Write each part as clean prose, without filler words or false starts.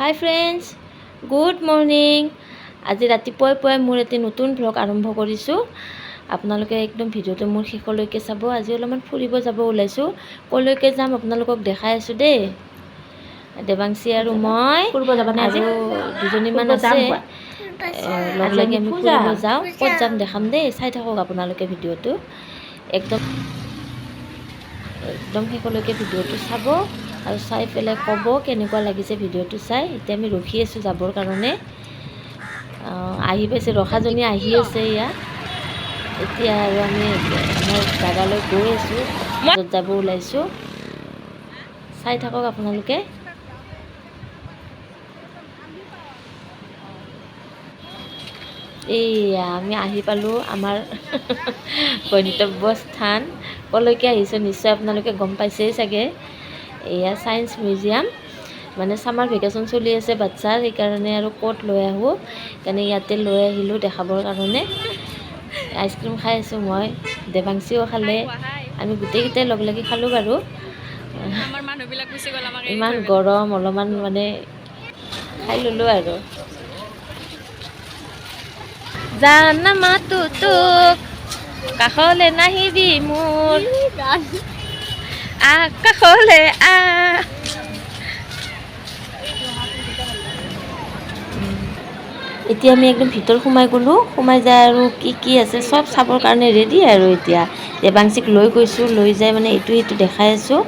হাই friends, good morning. আজি ৰাতিপুৱাই পুৱাই মোৰ এটি নতুন ভ্লগ আৰম্ভ কৰিছোঁ। আপোনালোকে একদম ভিডিঅ'টো মোৰ শেষলৈকে চাব। আজি অলপমান ফুৰিব যাব ওলাইছোঁ, ক'লৈকে যাম আপোনালোকক দেখাই আছোঁ দেই। দেৱাংশী আৰু মই ফুৰিব যাবানে আজি? আৰু দুজনীমান ফুৰিব যাম আছে কোৱা। লগ আজি লাগি আমি আমি ফুৰ ফুৰিব যাম। যাওঁ। ক'ত যাম দেখাম দেই, চাই থাকক আপোনালোকে ভিডিঅ'টো একদম একদম শেষলৈকে ভিডিঅ'টো চাব আৰু চাই পেলাই ক'ব কেনেকুৱা লাগিছে ভিডিঅ'টো চাই। এতিয়া আমি ৰখি আছোঁ যাবৰ কাৰণে। আহি পাইছে, ৰখাজনী আহি আছে এয়া। এতিয়া আৰু আমি আমাৰ জাগালৈ গৈ আছোঁ, য'ত যাব ওলাইছোঁ। চাই থাকক আপোনালোকে। এইয়া আমি আহি পালোঁ আমাৰ গন্তব্য স্থান। ক'লৈকে আহিছোঁ নিশ্চয় আপোনালোকে গম পাইছেই চাগে। এয়া ছায়েন্স মিউজিয়াম। মানে ছামাৰ ভেকেশ্যন চলি আছে বাচ্ছাৰ, সেইকাৰণে আৰু ক'ত লৈ আহোঁ, সেইকাৰণে ইয়াতে লৈ আহিলোঁ দেখাবৰ কাৰণে। আইচক্ৰীম খাই আছোঁ মই, দেৱাংশীও খালে, আমি গোটেইকেইটাই লগ লাগি খালোঁ বাৰু। আমাৰ মানুহবিলাক গুচি গ'ল আমাক এৰি ইমান থৈ পেলাই। গৰম, অলপমান মানে খাই ল'লোঁ আৰু। জানা মাতো তোক, কাষলে নাহিবি মোৰ, আহ কাষলে আহ। এতিয়া আমি একদম ভিতৰ সোমাই গ'লোঁ। সোমাই যায় আৰু কি কি আছে চব চাবৰ কাৰণে ৰেডি আৰু। এতিয়া দেৱাংশীক লৈ গৈছোঁ, লৈ যাই মানে এইটো সেইটো দেখাই আছোঁ।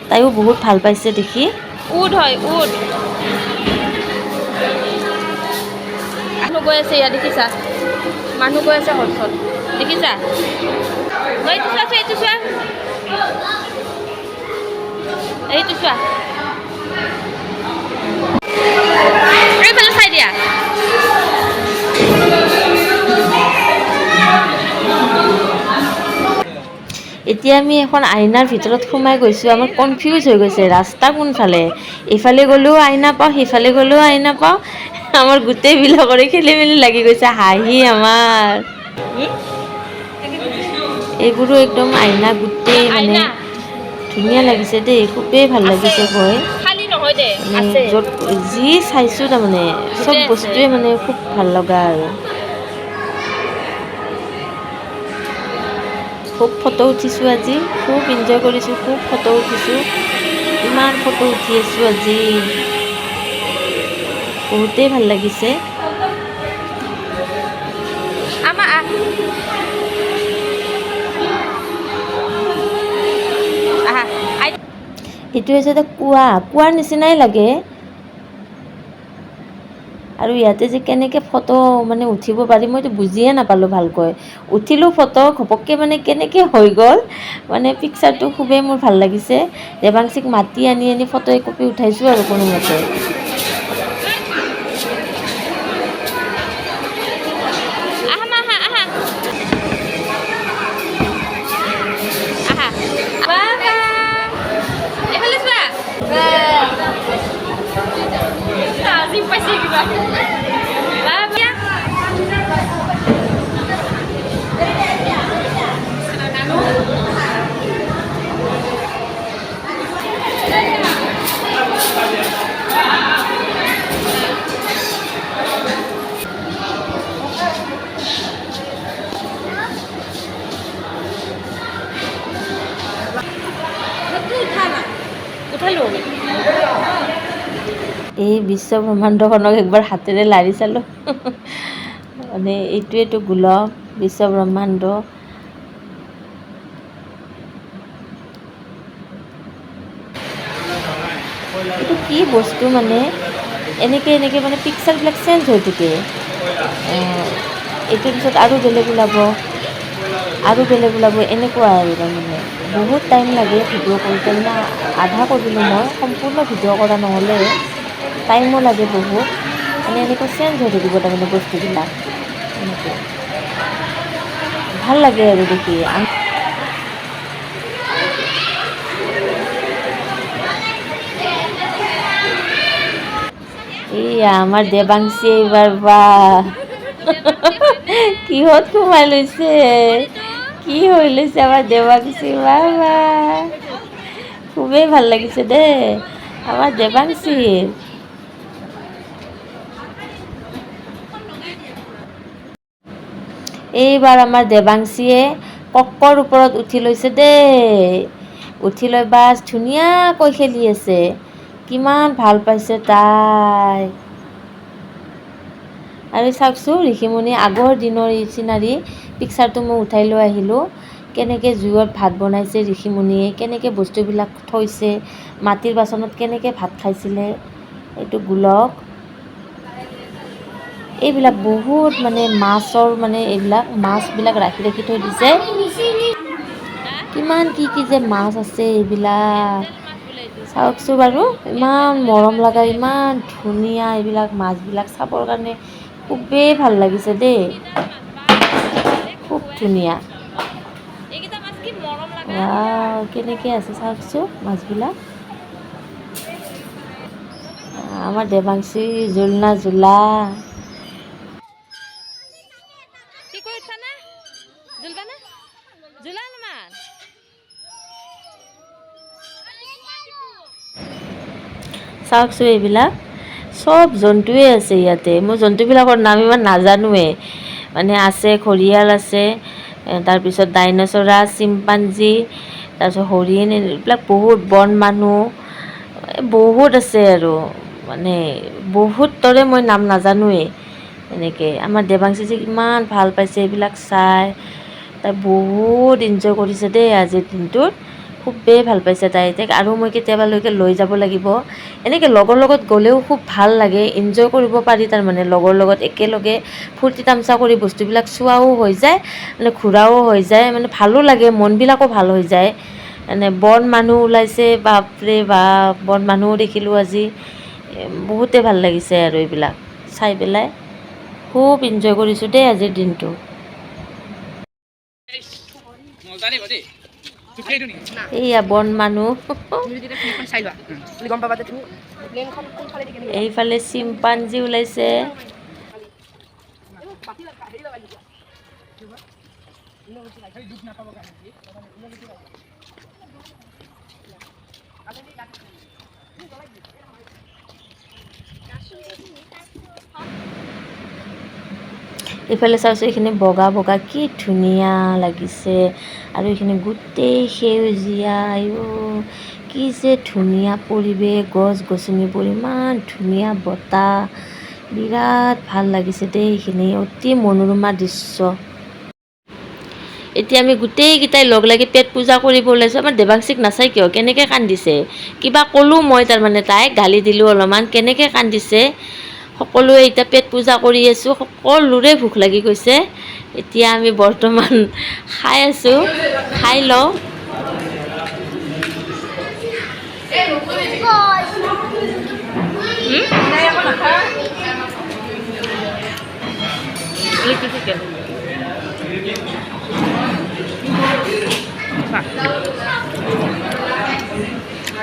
তাইও বহুত ভাল পাইছে দেখি। উট হয়, উট। মানুহ গৈ আছে ইয়াত, দেখিছা? মানুহ গৈ আছে হৰ্ষত, দেখিছা? এইটো চোৱা, চোৱা, এইটো চোৱা, এইটো চোৱা, এইফালে চাই দিয়া। এতিয়া আমি এখন আইনাৰ ভিতৰত সোমাই গৈছোঁ। আমাৰ কনফিউজ হৈ গৈছে ৰাস্তা কোনফালে, এইফালে গ'লেও আইনা পাওঁ, সেইফালে গ'লেও আইনা পাওঁ। আমাৰ গোটেইবিলাকৰে খেলি মেলি লাগি গৈছে, হাঁহি আমাৰ। এইবোৰো একদম আইনা গোটেই মানে আইনা ধুনীয়া লাগিছে দেই, খুবেই ভাল লাগিছে গৈ। খালী নহয় দে, মানে আছে। য'ত যি চাইছোঁ তাৰমানে চব গোটেই আছে। বস্তুৱে মানে খুব ভাল লগা আৰু। খুব ফটো উঠিছোঁ আজি, খুব এনজয় কৰিছোঁ, খুব ফটো উঠিছোঁ, ইমান ফটো উঠি আছোঁ আজি, বহুতেই ভাল লাগিছে। আমাৰ আহ আহা আই। এইটো হৈছে এটা কুঁৱা, কুঁৱাৰ নিচিনাই লাগে। আৰু ইয়াতে যে কেনেকৈ ফটো মানে উঠিব পাৰি মইতো বুজিয়ে নাপালোঁ ভালকৈ। উঠিলোঁ ফটো ঘপককৈ, মানে কেনেকৈ হৈ গ'ল মানে পিকচাৰটো খুবেই মোৰ ভাল লাগিছে। দেৱাংশীক মাতি আনি আনি ফটো একপি উঠাইছোঁ আৰু কোনোমতে। আহা মা, আহা আহা আহা বাবা, এইফালে চোৱা। আজি পাইছে কিবা বাবা। উঠালো। এই বিশ্ব ব্ৰহ্মাণ্ডখনক একবাৰ হাতেৰে লাৰি চালোঁ। মানে এইটোৱেতো গোলক, বিশ্ব ব্ৰহ্মাণ্ড। এইটো কি বস্তু, মানে এনেকৈ এনেকৈ মানে পিকচাৰবিলাক চেঞ্জ হৈ থাকে। এইটোৰ পিছত আৰু বেলেগ ওলাব, আৰু বেলেগ ওলাব, এনেকুৱা আৰু। তাৰমানে বহুত টাইম লাগে ভিডিঅ' কৰোঁতে। মানে আধা কৰিলোঁ মই, সম্পূৰ্ণ ভিডিঅ' কৰা নহ'লে টাইমো লাগে বহুত। মানে এনেকৈ চেঞ্জ হৈ থাকিব তাৰমানে বস্তুবিলাক, এনেকৈ ভাল লাগে আৰু দেখি। এইয়া আমাৰ দেৱাংশী এইবাৰ বা কিহত সোমাই লৈছে, কি হৈ লৈছে আমাৰ দেৱাংশী, বাবা খুবেই ভাল লাগিছে দেই আমাৰ দেৱাংশীৰ। এইবাৰ আমাৰ দেৱাংশীয়ে ককৰ ওপৰত উঠি লৈছে দেই। উঠি লৈ বাছ ধুনীয়াকৈ খেলি আছে, কিমান ভাল পাইছে তাই। আৰু চাওকচোন ঋষিমুনি আগৰ দিনৰ এই চিনাৰী পিকচাৰটো মই উঠাই লৈ আহিলোঁ। কেনেকৈ জুইত ভাত বনাইছে ঋষিমুনিয়ে, কেনেকৈ বস্তুবিলাক থৈছে, মাটিৰ বাচনত কেনেকৈ ভাত খাইছিলে। এইটো গোলক, এইবিলাক বহুত মানে মাছৰ মানে এইবিলাক মাছবিলাক ৰাখি ৰাখি থৈ দিছে। কিমান কি কি যে মাছ আছে এইবিলাক চাওকচোন বাৰু, ইমান মৰম লগা, ইমান ধুনীয়া এইবিলাক মাছবিলাক চাবৰ কাৰণে খুবেই ভাল লাগিছে দেই, খুব ধুনীয়া। কেনেকৈ আছে চাওকচোন মাছবিলাক। আমাৰ দেৱাংশী জোলনা জোলা। চাওকচোন এইবিলাক চব জন্তুৱে আছে ইয়াতে। মই জন্তুবিলাকৰ নাম ইমান নাজানোৱে, মানে আছে ঘৰিয়াল আছে, তাৰপিছত ডাইনচৰা, চিম্পাঞ্জী, তাৰপিছত হৰিণ, এইবিলাক বহুত বন মানুহ বহুত আছে আৰু মানে বহুতৰে মই নাম নাজানোৱেই। এনেকৈ আমাৰ দেৱাংশী যে ইমান ভাল পাইছে এইবিলাক চাই, তাই বহুত এনজয় কৰিছে দেই আজিৰ দিনটোত, খুবেই ভাল পাইছে তাই। তাইক আৰু মই কেতিয়াবালৈকে লৈ যাব লাগিব। এনেকৈ লগৰ লগত গ'লেও খুব ভাল লাগে, এনজয় কৰিব পাৰি, তাৰমানে লগৰ লগত একেলগে ফূৰ্তি তামচা কৰি বস্তুবিলাক চোৱাও হৈ যায়, মানে ঘূৰাও হৈ যায়, মানে ভালো লাগে, মনবিলাকো ভাল হৈ যায়। মানে বন মানুহ ওলাইছে, বাপৰে বাপ, বন মানুহো দেখিলোঁ আজি, বহুতে ভাল লাগিছে আৰু এইবিলাক চাই পেলাই খুব এনজয় কৰিছোঁ দেই আজিৰ দিনটো। এইয়া বন মানুহ, এইফালে চিম্পাঞ্জী ওলাইছে। এইফালে চাওঁচোন এইখিনি বগা বগা কি ধুনীয়া লাগিছে, আৰু এইখিনি গোটেই সেউজীয়া, আইঅ কি যে ধুনীয়া পৰিৱেশ, গছ গছনিবোৰ ইমান ধুনীয়া বতাহ, বিৰাট ভাল লাগিছে দেই এইখিনি, অতি মনোৰমা দৃশ্য। এতিয়া আমি গোটেইকেইটাই লগ লাগি পেট পূজা কৰিব ওলাইছোঁ। আমাৰ দেৱাংশীক নাচাই কিয় কেনেকৈ কান্দিছে, কিবা ক'লোঁ মই, তাৰমানে তাইক গালি দিলোঁ অলপমান, কেনেকৈ কান্দিছে। সকলোৱে এতিয়া পেট পূজা কৰি আছোঁ, সকলোৰে ভোক লাগি গৈছে। এতিয়া আমি বৰ্তমান খাই আছোঁ, খাই লওঁ।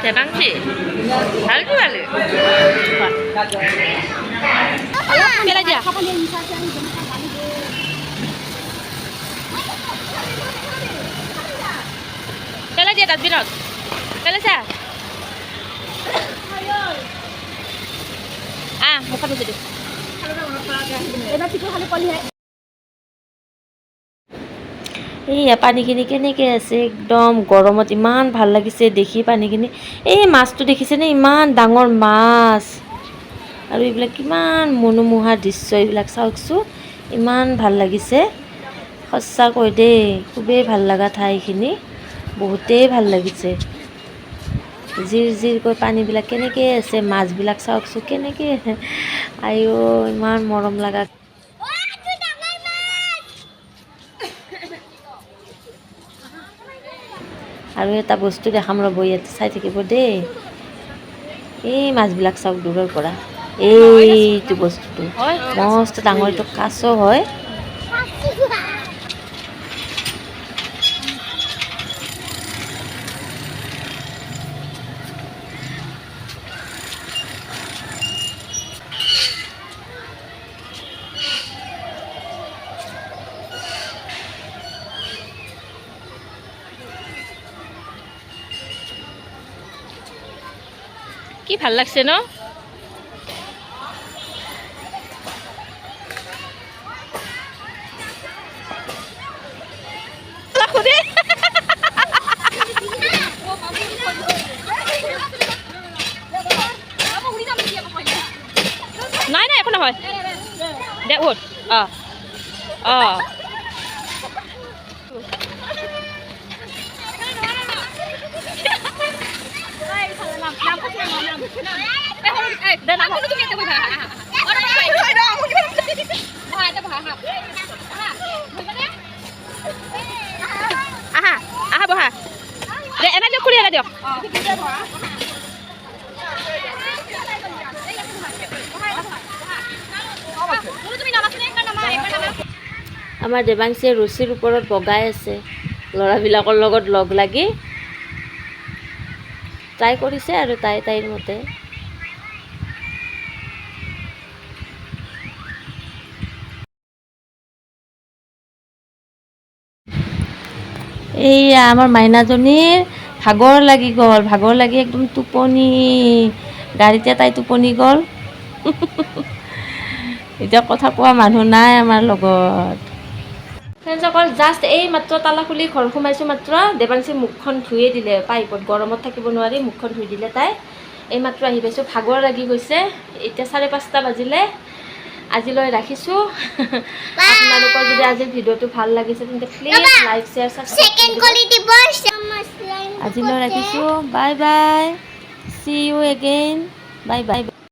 দেৱাংশী ভাল কি পেলাই দিয়া। পেলাই দিয়া ডাষ্টবিনত পেলাইছা। আহ মুখত মুচি দিওঁ। এইয়া পানীখিনি কেনেকৈ আছে, একদম গৰমত ইমান ভাল লাগিছে দেখি পানীখিনি। এই মাছটো দেখিছেনে, ইমান ডাঙৰ মাছ, আৰু এইবিলাক কিমান মনোমোহা দৃশ্য, এইবিলাক চাওকচোন ইমান ভাল লাগিছে সঁচাকৈ দেই, খুবেই ভাল লগা ঠাইখিনি, বহুতেই ভাল লাগিছে। জিৰ জিৰকৈ পানীবিলাক কেনেকৈ আছে, মাছবিলাক চাওকচোন কেনেকৈ, আইঅ ইমান মৰম লগা। আৰু এটা বস্তু দেখাম ৰ'ব, ইয়াতে চাই থাকিব দেই। এই মাছবিলাক চাওক দূৰৰ পৰা, এইটো বস্তুটো মস্ত ডাঙৰ, এইটো কাছ হয়। কি ভাল লাগছে ন? নাই নাই, একো নহয় দে, উঠ। অঁ অঁ, দে নাম। আহা আহা, বহা দে। এনে দিয়ক খুৰী, এনে দিয়ক। আমাৰ দেৱাংশীয়ে ৰছীৰ ওপৰত বগাই আছে। ল'ৰাবিলাকৰ লগত লগ লাগি ট্ৰাই কৰিছে আৰু তাই তাইৰ মতে। এইয়া আমাৰ মাইনাজনীৰ ভাগৰ লাগি গ'ল। ভাগৰ লাগি একদম টোপনি। গাড়ীতে তাই টোপনি গ'ল। এতিয়া কথা কোৱা মানুহ নাই আমাৰ লগত। ফ্ৰেণ্ডসকল, জাষ্ট এই মাত্ৰ তালা খুলি ঘৰ সোমাইছোঁ মাত্ৰ, দেৱাংশী মুখখন ধুয়ে দিলে পাইপত। গৰমত থাকিব নোৱাৰি মুখখন ধুই দিলে তাই। এই মাত্ৰ আহি পাইছোঁ, ভাগৰ লাগি গৈছে। এতিয়া 5:30 বাজিলে। আজিলৈ ৰাখিছোঁ। আপোনালোকৰ যদি আজিৰ ভিডিঅ'টো ভাল লাগিছে, তেন্তে please like, share, second subscribe. কৰি দিব। আজিলৈ ৰাখিছোঁ। Bye bye, see you again, bye bye.